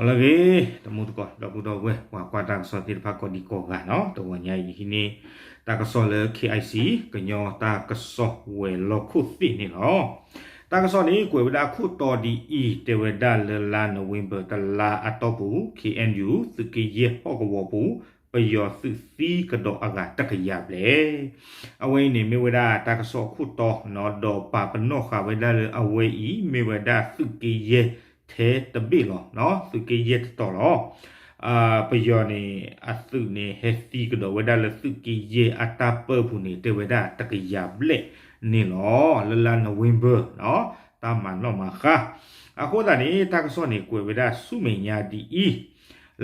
လၢအဂ့ၤ တမူတကိး ဒီပုၢ်ဒီဝဲၢ် ပှၤကွၢ်တၢ်ကစီၣ်သ့ၣ်တဖၣ်ကိးဒံကိးဂၤနီၤ, တဂီၤညါအံၤ ယဟံးန့ၢ်တၢ်ကစီၣ်လၢ KIC ကညီတၢ်ကစီၣ်ဝဲၤလီၢ်ခိၣ်သ့ၣ်န့ၣ်လီၤ. တၢ်ကစီၣ်န့ၣ် ကွဲးဝဲဒၣ်ခိၣ်တီဒ်အံၤ, တဲဝဲဒၣ်လၢလါနိၣ်ဝ့ဘၢၣ်တလါအတီၢ်ပူၤ KNU သုးက့ယဲၢ်ဟီၣ်ကဝီၤပူၤ ပယီၤသုးသံကဒီးအဂၤတကယၤဘျဲၣ်. အဝဲအံၤန့ၣ်မ့ၢ်ဝဲဒၣ်တၢ်ကစီၣ်အခိၣ်တီနီၤ, ဒီးပာ်ပနီၣ်ဃာ်ဝဲဒၣ်လၢအဝဲအံၤ မ့ၢ်ဝဲဒၣ်သုးက့ယဲၢ်ထဲတဘ့ၣ်လီၤ. သုးက့ယဲၢ်တတီၤလီၤ. ပယီၤန့ၣ် အသုးန့ၣ် ဟဲသံကဒီးဝဲဒၣ်လၢသုးက့ယဲၢ်အတၢ်ပၢပူၤန့ၣ် တဲဝဲဒၣ်တကယၤဘျဲၣ်န့ၣ်လီၤ. လၢလါနိၣ်ဝ့ဘၢၣ် တၢ်မၤနီၣ်မၤဃါ. အဃိသတးန့ၣ် တၢ်ကစီၣ်န့ၣ် ကွဲးဝဲဒၣ်ဆူမဲာ်ညါဒ်အံၤ,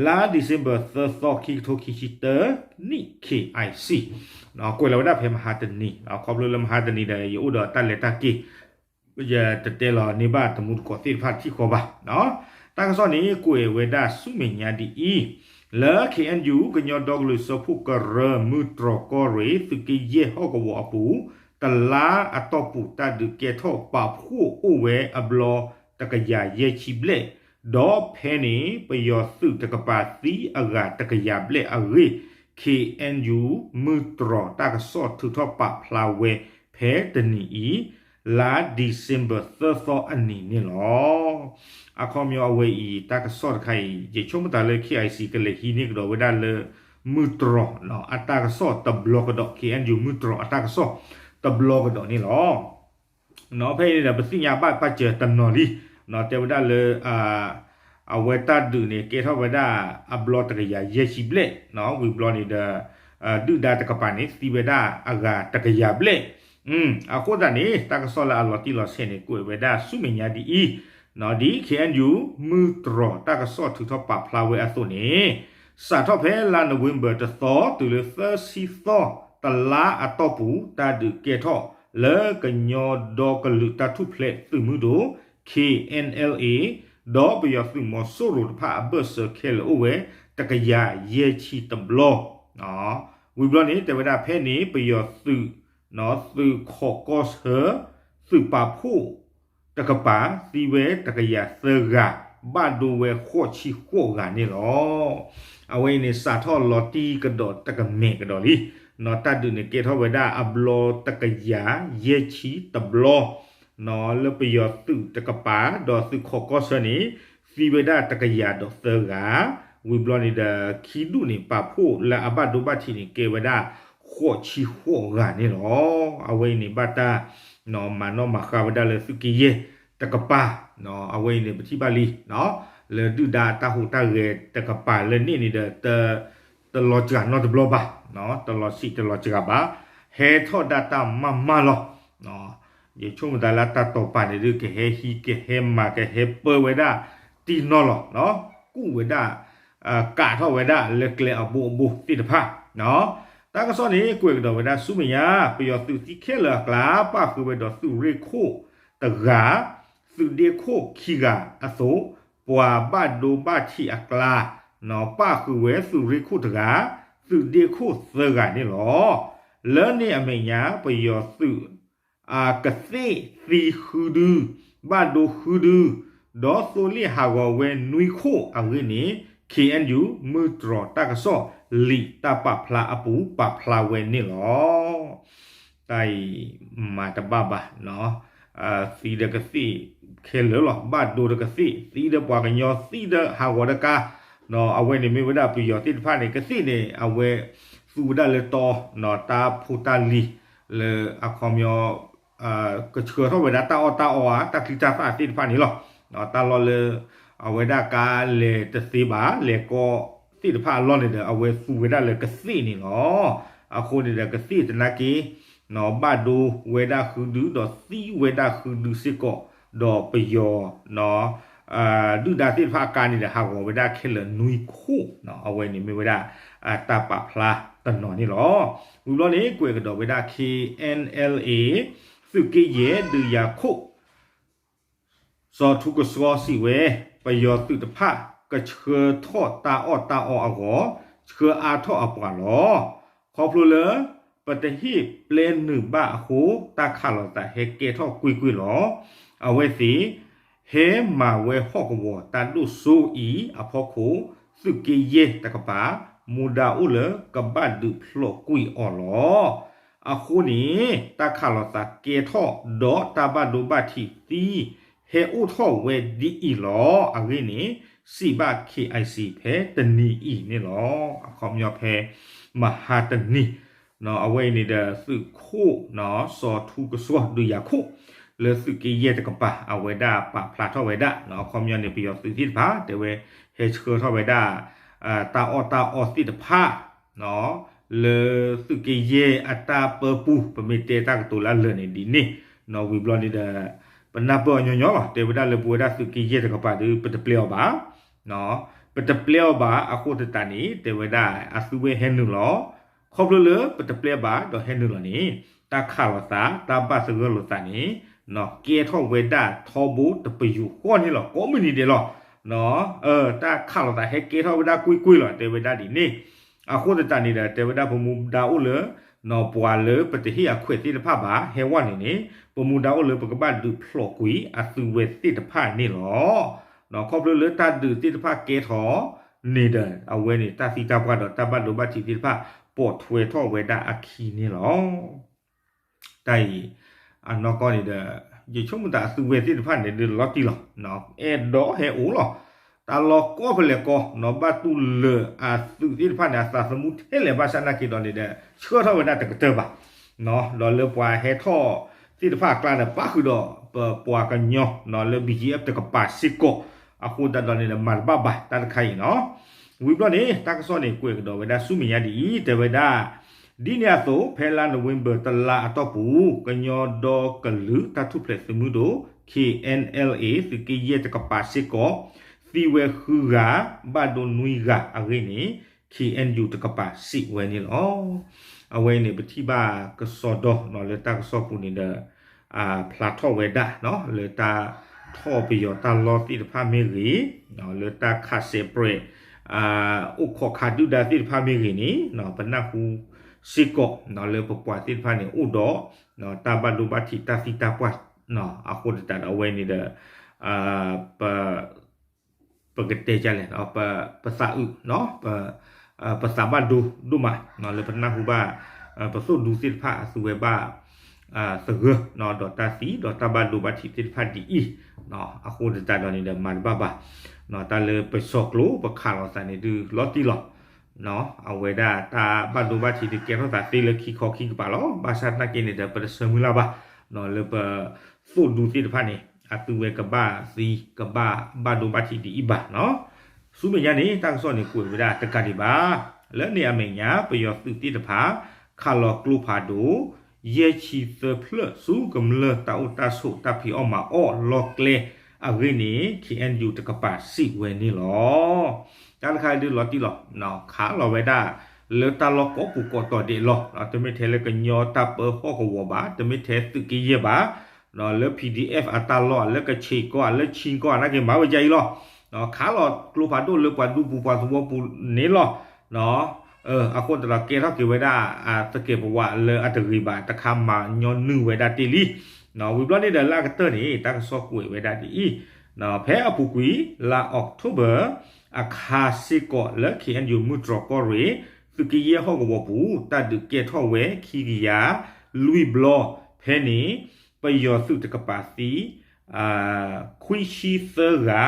လါဒံၣ်စ့ဘၢၣ်သၢသီ ခံကထိခံဆံတၢနံၣ် KIC ကွဲးလီၤဝဲဒၣ်ဖဲမဟါတနံၤ, ခီဖျိလၢမဟါတနံၤဒီး ယအိၣ်ဒီးတၢ်လဲၤတၢ်က့ၤ ယတတဲလီၤန့ၢ်ဘၣ်တမူတကိးသ့ၣ်တဖၣ်ထံၣ်ဃီဘၣ်. တၢ်ကစီၣ်န့ၣ် ကွဲးဝဲဒၣ်ဆူမဲာ်ညါဒ်အံၤ, လၢ KNU ကညီဒီကလုာ်စၢဖှိၣ်ကရၢ မုၢ်တြီၤကီၢ်ရ့ၣ် သုးက့ယဲၢ်ဟီၣ်ကဝီၤအပူၤ တလါအတီၢ်ပူၤ တၢ်ဒုးကဲထီၣ်ပာ်ဖှိၣ်အိၣ်ဝဲအဘျီတကယၤယဲၢ်ဆံဘျဲၣ်, ဒီးဖဲန့ၣ် ပယီၤသုးတကပၤသံအဂၤတကယၤဘျဲၣ်အဂ့ၢ် KNU မုၢ်တြီၤတၢ်ကစီၣ်ထုးထီၣ်ပာ်ဖျါဝဲဖဲတနံၤအံၤ လါဒံၣ်စ့ဘၢၣ်သၢသီအနံၤန့ၣ်လီၤ. အခီပညီအဝဲအံၤ တၢ်ကစီၣ်တခါအံၤ ယဆိကမိၣ်သးလၢ KIC ကလဲၤဟံးန့ၢ်ကဒီးဝဲဒၣ်လၢ မုၢ်တြီၤအတၢ်ကစီၣ်တဘျီကဒီး, KNU မုၢ်တြီၤအတၢ်ကစီၣ်တဘျီကဒီးန့ၣ်လီၤ. ဖဲအံၤန့ၣ်ဒီး ပသ့ၣ်ညါဘၣ်ပာ်စၢၤတနီၤလံ, တဲဝဲဒၣ်လၢ အဝဲတၢ်ဒုးန့ၣ် ကဲထီၣ်ဝဲဒၣ်အဘျီတကယၤယဲၢ်ဆံဘျဲၣ်, ဝံၤဘျီန့ၣ်ဒီး ဒုၣ်ဒါတကပၤန့ၣ် သံဝဲဒၣ်အဂၤတကယၤဘျဲၣ်. အဃိသတးန့ၣ် တၢ်ကစီၣ်လၢအလီၤတံၢ်လီၤဆဲးန့ၣ် ကွဲးဝဲဒၣ်ဆူမဲာ်ညါဒ်အံၤ, ဒ် KNU မုၢ်တြီၤတၢ်ကစီၣ်ထုးထီၣ်ပာ်ဖျါဝဲအသိးန့ၣ်, စးထီၣ်ဖဲလါနိၣ်ဝ့ဘၢၣ်တသီတုၤလၢသၢဆံသီ တလါအတီၢ်ပူၤ တၢ်ဒုးကဲထီၣ်လၢကညီဒီကလုာ်တၢ်ထူၣ်ဖျဲးသုးမုၢ်ဒိၣ် KNLA ဒီးပယီၤသုးမီၤစိရိၤတဖၣ်အဘၢၣ်စၢၤခဲလၢာ်အိၣ်ဝဲ တကယၤယဲၢ်ဆံတဘျီ, ဝံၤဘျီန့ၣ် တဲဝဲဒၣ်ဖဲန့ၣ် ပယီၤသုး သုးခိးကီၢ်ဆၢ သုးပာ်ဖှိၣ်တကပၤ သံဝဲတကယၤသၢဂၤ, ဘၣ်ဒိဝဲဃိးဆံဃိးဂၤန့ၣ်လီၤ. အဝဲအံၤန့ၣ် စးထီၣ်လီၤတံၢ်ကဒီးတကမဲာ်ကဒီးလံ, တၢ်ဒုးန့ၣ်ကဲထီၣ်ဝဲဒၣ်အဘျီတကယၤယဲၢ်ဆံတဘျီ, လၢပယီၤသုးတကပၤ ဒီးသုးခိးကီၢ်ဆၢန့ၣ် သံဝဲဒၣ်တကယၤဒီးသၢဂၤ, ဝံၤဘျီန့ၣ်ဒီး ခံဒူၣ်န့ၣ် ပာ်ဖှိၣ်လၢအဘၣ်ဒိဘၣ်ထံးန့ၣ် ကဲဝဲဒၣ်ဃိးဆံဃိးဂၤန့ၣ်လီၤ. အဝဲအံၤန့ၣ် ဘၣ်တၢ်မၤနီၣ်မၤဃါဝဲဒၣ်လၢသုးက့ယဲၢ်တကပၤ, အဝဲအံၤန့ၣ် ပထံၣ်ဘၣ်လံ လၢဒုၣ်ဒါတၢ်ဟူးတၢ်ဂဲၤတကပၤလၢန့ၣ်န့ၣ်ဒီး တလီၤစှၤနီတဘျီဘၣ်, တလီၤဆံးတလီၤစှၤဘၣ်, ဟဲထီၣ်ဒၣ်တၢ်မၤမၤလီၤ. ယဆိကမိၣ်သးလၢတၢ်တိာ်ပာ်န့ၣ်ဒုး ကဟဲဟံးကဟဲမၤကဟဲပၢဝဲဒၣ်တံၢ်နီၢ်လီၤ, ကူၣ်ဝဲဒၣ် ကးထီၣ်ဝဲဒၣ်လၢကျဲအဘိအဘိသ့ၣ်တဖၣ်, တၢ်ကစီၣ်န့ၣ် ကွဲးကဒီးဝဲဒၣ်ဆူမဲာ်ညါ ပယီၤသုးသံခဲလၢာ်အကျါ ပၣ်ဃုာ်ဝဲဒီးသုးရ့ၣ်ခိၣ်တဂၤ, သုးဒ့ခိၣ်ခံဂၤအသိး, ပှၤဘၣ်ဒိဘၣ်ထံးအကျါ ပၣ်ဃုာ်ဝဲသုးရ့ၣ်ခိၣ်တဂၤ, သုးဒ့ခိၣ်သၢဂၤန့ၣ်လီၤ. လၢန့ၣ်အမဲာ်ညါ ပယီၤသုး ကသ့ၣ်သံဃုဒု, ဘၣ်ဒိဃုဒု, ဒီးသိလ့ၣ်ဟးဂီၤဝဲနွံခိၣ်အဂ့ၢ်န့ၣ် KNU မုၢ်တြီၤတၢ်ကစီၣ်လံာ်တၢ်ပာ်ဖျါအပူၤပာ်ဖျါဝဲန့ၣ်လီၤ. တၢ်အံၤမၤတဘၣ်ဘၣ်, သံဒီးကသ့ၣ်ခဲလၢာ်လီၤ, ဘၣ်ဒိဒီးကသ့ၣ်, သံဒီးပှၤကညီ, သံဒီးဟးဂီၤဒီးကါ, အဝဲန့ၣ်မ့ၢ်ဝဲဒၣ်ပယီၤသ့ၣ်တဖၣ်န့ၣ် ကသ့ၣ်န့ၣ် အဝဲသူဝဲဒၣ်လၢတီ, တၢ်ဖိတၢ်လံၤ လၢအခီပညီ ကဆှၢထီၣ်ဝဲဒၣ်တၢ်အီၣ်တၢ်အီဧါ, တၢ်ချံတၢ်သၣ်သ့ၣ်တဖၣ်န့ၣ်လီၤ. တၢ်လီၢ်လၢ အဝဲဒၣ်ကါလဲၤတသ့ဘၣ် လဲၤကီသ့ၣ်တဖၣ်အလီၢ်န့ၣ်ဒီး အဝဲသူဝဲဒၣ်လၢကသ့ၣ်န့ၣ်လီၤ. အဃိန့ၣ်ဒီးကသ့ၣ်သနာ်က့ ဘၣ်ဒိဝဲဒၣ်ဃုဒု ဒီးသံဝဲဒၣ်ဃုဒုစ့ၢ်ကီး, ဒီးပယီၤ ဒုၣ်ဒါသ့ၣ်တဖၣ်အကါန့ၣ်ဒီး ဟးဂီၤဝဲဒၣ်ခဲလၢာ်နွံခိၣ်, အဝဲန့ၣ်မ့ၢ်ဝဲဒၣ် တၢ်ပာ်ဖျါတနီၤန့ၣ်လီၤ. ဝံၤဘျီန့ၣ် ကွဲးကဒီးဝဲဒၣ် KNLA သုးက့ယဲၢ်ဒုးယၤခိၣ် စီၤထူကဆှီစံးဝဲ, ပယီၤသုးတဖၣ် ကဆှၢထီၣ်တၢ်အီၣ်တၢ်အီအဂီၢ် ဆှၢအါထီၣ်အပှၤလီၤ. ခီဖျိလၢ ပတဟ့ၣ်ပျဲနုာ်ဘၣ်အဃိ တၢ်ခးလိာ်သးဟဲကဲထီၣ်ကွ့ၢ်ကွ့ၢ်လီၤ. အဝဲသ့ၣ် ဟဲမၤဝဲဟီၣ်ကဝီၤတၢ်ဒိၣ်စိအံၤအဖီခိၣ် သုးက့ယဲၢ်တကပၤ မူဒါအိၣ်လၢကဘၣ်ဒုးဖျိးကွံာ်အီၤလီၤ. အဃိန့ၣ် တၢ်ခးလိာ်သးကဲထီၣ်ဒီးတၢ်ဘၣ်ဒိဘၣ်ထံးသံ ဟဲအိၣ်ထီၣ်ဝဲဒ်အံၤလီၤ. အဂ့ၢ်န့ၣ် စံးဘၣ် KIC ဖဲတနံၤအံၤန့ၣ်လီၤ. အခီပညီဖဲမဟါတနံၤ အဝဲအံၤန့ၣ်ဒီး သုးခိၣ် စီၤထူကစီၣ်ဒုးယၤခိၣ် လၢသုးက့ယဲၢ်တကပၤ အဝဲဒၣ်ပာ်ဖျါထီၣ်ဝဲဒၣ် အခီပညီန့ၣ် ပယီၤသုးသ့ၣ်တဖၣ် တဲဝဲဟဲဆှၢထီၣ်ဝဲဒၣ် တၢ်အီၣ်တၢ်အီသ့ၣ်တဖၣ် လၢသုးက့ယဲၢ်အတၢ်ပၢပူၤ ပမ့ၢ်တဲတၢ်ကတိၤလၢအလၢာ်န့ၣ်ဒ်န့ၣ် ဝံၤဘျီန့ၣ်ဒီး ပနၢ်ပၢၢ်အီၤညီညီလီၤ. တဲဝဲဒၣ်လၢပဝဲဒၣ်သုးက့ယဲၢ်တကပၤဒီး ပတပျဲအီၤဘၣ် ပတပျဲအီၤဘၣ် အဃိသတးန့ၣ် တဲဝဲဒၣ်အသုဝဲဟဲနုာ်လီၤ. ခီဖျိလၢပတပျဲဘၣ်ဒီးဟဲနုာ်လီၤန့ၣ် တၢ်ခးလိာ်သး တၢ်ဘၣ်သဂၢၢ်လိာ်သးန့ၣ် ကဲထီၣ်ဝဲဒၣ်ထီဘိတပယူာ်ဃီန့ၣ်လီၤ. ကိးမုၢ်နံၤဒဲးလီၤ. တၢ်ခးလိာ်သးဟဲကဲထီၣ်ဝဲဒၣ်ကွ့ၢ်ကွ့ၢ်လီၤ တဲဝဲဒၣ်ဒ်န့ၣ်. အဃိသတးန့ၣ်ဒီး တဲဝဲဒၣ်ပမူဒါအိၣ်လၢ ပှၤလၢပတဟ့ၣ်အခွဲးသ့ၣ်တဖၣ်ဘၣ် ဟဲဝဲန့ၣ်န့ၣ် ပမူဒါအိၣ်လၢပကဘၣ်ဒုးဖျိးကွံာ်အသုဝဲသ့ၣ်တဖၣ်န့ၣ်လီၤ. ခီဖျိလၢတၢ်ဒုးသ့ၣ်တဖၣ်ကဲထီၣ်န့ၣ်ဒီး အဝဲန့ၣ် တၢ်သံတၢ်ပှၢ်ဒီးတၢ်ဘၣ်ဒိဘၣ်ထံးသ့ၣ်တဖၣ် ပိာ်ထွဲထီၣ်ဝဲဒၣ်အခံန့ၣ်လီၤ. တၢ်အံၤ အနီၢ်ကီၢ်န့ၣ်ဒီး ယဆိကမိၣ်သးအသုဝဲသ့ၣ်တဖၣ်န့ၣ်ဒီးလီၤတံၢ်လီၤ. အဲၣ်ဒိးဟဲအိၣ်လီၤ. တၢ်လီၢ်ကီၢ်ဖဲလဲၣ်ကီၢ် ဘၣ်တူၢ်လၢအသုးသ့ၣ်တဖၣ်န့ၣ် အသးသမူထဲလဲၣ်ဘၣ်ဆၣ်နာ်က့ဒီးန့ၣ်ဒီး ဆှၢထီၣ်ဝဲဒၣ်တကတၢၢ်ဘၣ် ဒီးလၢပှၤဟဲထီၣ်သ့ၣ်တဖၣ်အကျါဒီး ပၣ်ဃုာ်ဒီးပပှၤကညီလၢ ဘီကၠံအ့ၣ် တကပၤစ့ၢ်ကီး အဃိသတးဒီးန့ၣ်ဒီး မၤတဘၣ်ဘၣ်တၢ်တခါအံၤနီၤ. ဝံၤဘျီန့ၣ် တၢ်ကစီၣ်န့ၣ် ကွဲးကဒီးဝဲဒၣ်ဆူမဲာ်ညါဒ်အံၤ တဲဝဲဒၣ် ဒ်န့ၣ်အသိး ဖဲလါနိၣ်ဝ့ဘၢၣ်တလါအတီၢ်ပူၤ ကညီဒီကလုာ်တၢ်ထူၣ်ဖျဲးသုးမုၢ်ဒိၣ် KNLA သုးက့ယဲၢ်တကပၤစ့ၢ်ကီး သံဝဲဃုဂၤ ဘၣ်ဒိနွံဂၤအဂ့ၢ်န့ၣ် KNU တကပၤစံးဝဲန့ၣ်လီၤ. အဝဲန့ၣ် ပထံၣ်ဘၣ်ကစီဒီလၢတၢ်ကစီၣ်ပူၤန့ၣ်ဒီး ဖျါထီၣ်ဝဲဒၣ် လၢတၢ်ထီၣ်ပယီၤတၢ်လီၢ်သ့ၣ်တဖၣ်မ့ၢ်ဂ့ၤ, လၢတၢ်ခးစဲးပြဲး အိၣ်ခိးခးဒုၣ်ဒါသ့ၣ်တဖၣ်မ့ၢ်ဂ့ၤန့ၣ် ပနၢ်ဟူစ့ၢ်ကီး လၢပပှၤသ့ၣ်တဖၣ်န့ၣ် အိၣ်ဒီး တၢ်ဘၣ်ဒိဘၣ်ထံးတၢ်သံတၢ်ပှၢ် အဃိသတးဒီးအဝဲန့ၣ်ဒီး ပ ပကတဲဒ်လဲၣ် ပသးအုး ပသးဘၣ်ဒိဒိၣ်မး လၢပနၢ်ဟူဘၣ် ပသိၣ်ဒူသ့ၣ်တဖၣ်အသုဝဲဘၣ်သဂၢၢ် ဒီးတၢ်သံဒီးတၢ်ဘၣ်ဒိဘၣ်ထံးသ့ၣ်တဖၣ်ဒ်အံၤ အဃိသတးဒီးန့ၣ်ဒီးမၤတဘၣ်ဘၣ် တၢ်လၢပစီၤကျိၤပခးလိာ်သးန့ၣ်ဒုးလီၤတံၢ်လီၤ. အဝဲဒၣ်တၢ်ဘၣ်ဒိဘၣ်ထံးဒုးကဲထီၣ်သးသ့လၢခံခီခံကပၤလီၤ. ဘၣ်ဆၣ်သနာ်က့န့ၣ်ဒီး ပတဆၢမုၢ်လၢ်ဘၣ် လၢပသိၣ်ဒူသ့ၣ်တဖၣ်န့ၣ် အသုဝဲကဘၣ်သံ ကဘၣ်ဘၣ်ဒိဘၣ်ထံးဒ်အံၤဘၣ်နီၤ. ဆူမဲာ်ညါန့ၣ် တၢ်ကစီၣ်န့ၣ်ကွဲးဝဲဒၣ်တကးဒံးဘၣ်. လၢန့ၣ်အမဲာ်ညါ ပယီၤသုးသ့ၣ်တဖၣ် ခးလီၤကျိဖးဒိၣ် ယဲၢ်ဆံသၢဖျၢၣ် ဆူကမျၢၢ်တၢ်အိၣ်တၢ်ဆိးတၢ်ဖံးအီၣ်မၤအီၣ်လီၢ်ကျဲအဂ့ၢ်န့ၣ် KNU တကပၤစံးဝဲန့ၣ်လီၤ. တၢ်တခါဒုးလီၤတံၢ်လီၤ ခးလီၤဝဲဒၣ် လၢတၢ်လီၢ်ကိးပူၤကိးတီၤဒဲးလီၤ. တမ့ၢ်ထဲလၢကညီတၢ်ပၢဟီၣ်ကဝီၤဘၣ်, တမ့ၢ်ထဲသုးက့ယဲၢ်ဘၣ်, လၢ PDF အတၢ်လီၢ် လၢကဆ့ၣ်ကီၢ် လၢခၠ့ၣ်ကီၢ် နာ်က့မၤဝဲဒ်အံၤလီၤ. ခးလီၤကျိဖးဒိၣ်လၢပှၤဒူပူၤပှၤသဝီပူၤန့ၣ်လီၤ. အဃိသတးဒီးကဲထီၣ်က့ၤဝဲဒၣ်သကဲးပဝးလၢအတဂ့ၤဘၣ်တခါ မၤညီနုၢ်ဝဲဒၣ်တ့ၢ်လံ. ဝံၤဘျီန့ၣ်ဒီးလၢအကတၢၢ်န့ၣ် တၢ်ကစီၣ်ကွဲးဝဲဒၣ်ဒ်အံၤ, ဖဲအပူၤကွံာ် လါ October အခါစ့ၢ်ကီးလၢ KNU မုၢ်တြီၤကီၢ်ရ့ၣ် သုးက့ယဲၢ်ဟီၣ်ကဝီၤပူၤ တၢ်ဒုးကဲထီၣ်ဝဲခံကယၤလွံၢ်ဘျီ, ဖဲန့ၣ် ပယီၤသုးတကပၤသံ ခွံဆံသၢဂၤ,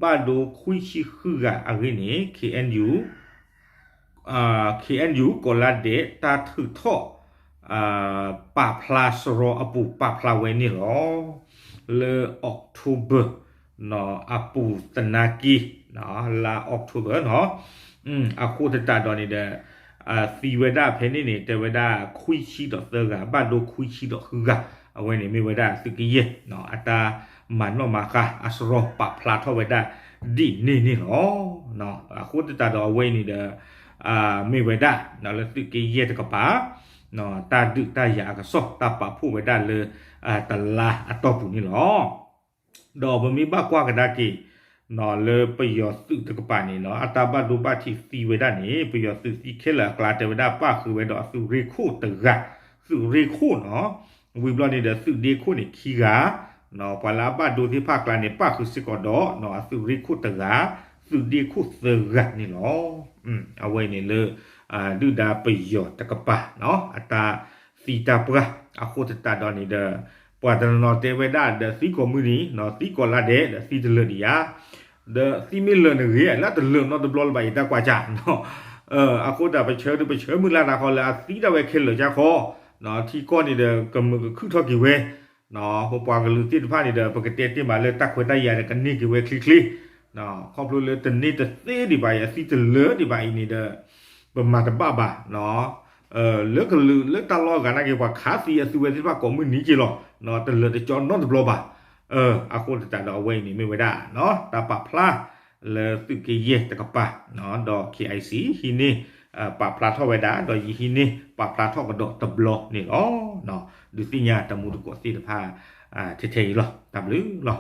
ဘၣ်ဒိခွံဆံဃုဂၤအဂ့ၢ်န့ၣ် KNU KNU ကီးလါဒဲး တၢ်ထုးထီၣ် ပာ်ဖျါစရီအပူၤ ပာ်ဖျါဝဲန့ၣ်လီၤ. လၢ October အပူၤသနာ်က့ လါ October နီၤ. အဃိသတးဒီးန့ၣ်ဒီး သံဝဲဒၣ်ဖဲန့ၣ်န့ၣ် တဲဝဲဒၣ်ခွံဆံဒီးသၢဂၤ ဘၣ်ဒိခွံဆံဒီးဃုဂၤ, အဝဲန့ၣ်မ့ၢ်ဝဲဒၣ်သုးက့ယဲၢ် အတၢ်မၤနီၣ်မၤဃါအစရီပာ်ဖျါထီၣ်ဝဲဒၣ်ဒ်န့ၣ်န့ၣ်လီၤ. အဃိသတးဒီးအဝဲအံၤန့ၣ်ဒီး မ့ၢ်ဝဲဒၣ် လၢသုးက့ယဲၢ်တကပၤ တၢ်ဒုးတၢ်ယၤအကစီၣ် တၢ်ပာ်ဖှိၣ်ဝဲဒၣ်လၢ တလါအတီၢ်ပူၤန့ၣ်လီၤ. ဒီးပမ့ၢ်ဘၣ်ကွၢ်ကဒါက့ၤ လၢပယီၤသုးတကပၤန့ၣ်နီၤ အတၢ်ဘၣ်ဒိဘၣ်ထံးသံဝဲဒၣ်န့ၣ် ပယီၤသုးသံခဲလၢာ်အကျါ တဲဝဲဒၣ်ပၣ်ဃုာ်ဝဲဒီးအသုးရ့ၣ်ခိၣ်တဂၤ, သုးရ့ၣ်ခိၣ်နီၤ. ဝံၤဘျီန့ၣ်ဒီးသုးဒ့ခိၣ်န့ၣ်ခံဂၤ, ပှၤလၢအဘၣ်ဒိသ့ၣ်တဖၣ်အကျါန့ၣ် ပၣ်ဃုာ်စ့ၢ်ကီးဒီး အသုးရ့ၣ်ခိၣ်တဂၤ, သုးဒ့ခိၣ်သၢဂၤန့ၣ်လီၤ. အဝဲအံၤန့ၣ်လၢ ဒုၣ်ဒါပယီၤတကပၤ အတၢ်သံတၢ်ပှၢ်အဃိသတးဒီးန့ၣ်ဒီး ပှၤတနီၤနီၤတဲဝဲဒၣ်ဒီး သံကိးမုၢ်နံၤ, သံကိးလါဒဲး, ဒီးသံတလၢာ်ဒံးဧါ, ဒီးသံမ့ၢ်လၢာ်န့ၣ်ဂ့ၤ လၢတလၢာ်နီတဘျီလၢၤဘၣ် ယတၢ်ကွၢ်စ့ၢ် အဃိသတး ပဆၢဒုးပဆၢမုၢ်လၢ်တၢ်ဃီလၢအသံဒၣ်ဝဲခဲလၢာ်ကါဃီ, ထံကီၢ်န့ၣ်ဒီး ကမုာ်ကခုၣ်ထီၣ်က့ၤဝဲ, ပပှၤကလုာ်သ့ၣ်တဖၣ်န့ၣ်ဒီး ပကတဲတ့ၢ်မးလၢတၢ်ခွဲးတၢ်ယာ်ဒီးကန့ၢ်က့ၤဝဲချ့ချ့, ခီဖျိလၢတန့ၢ်တသ့ဒံးဘၣ်အံၤ အသံတလၢာ်ဒံးဘၣ်အံၤန့ၣ်ဒီး ပမၤတဘၣ်ဘၣ် လၢကလုာ်လၢတၢ်လီၢ်အဂၤနာ်က့ ပှၤခးသံအသုဝဲသ့ၣ်တဖၣ်ကိးမုၢ်နံၤက့ၤလီၤ, တလၢာ်တကၠီနီတဘျီဘၣ်. အဃိသတးဒီးအဝဲအံၤန့ၣ်မ့ၢ်ဝဲဒၣ် တၢ်ပာ်ဖျါ လၢသုးက့ယဲၢ်တကပၤ, ဒီး KIC ဟံးန့ၢ် ပာ်ဖျါထီၣ်ဝဲဒၣ် ဒီးယဟံးန့ၢ်ပာ်ဖျါထီၣ်ကဒီးတဘျီန့ၣ်လီၤ. ဒုးသ့ၣ်ညါတၢ်မူတကိးသ့ၣ်တဖၣ် ထဲထဲအံၤလီၤ. တၢ်ဘျုးလီၤ.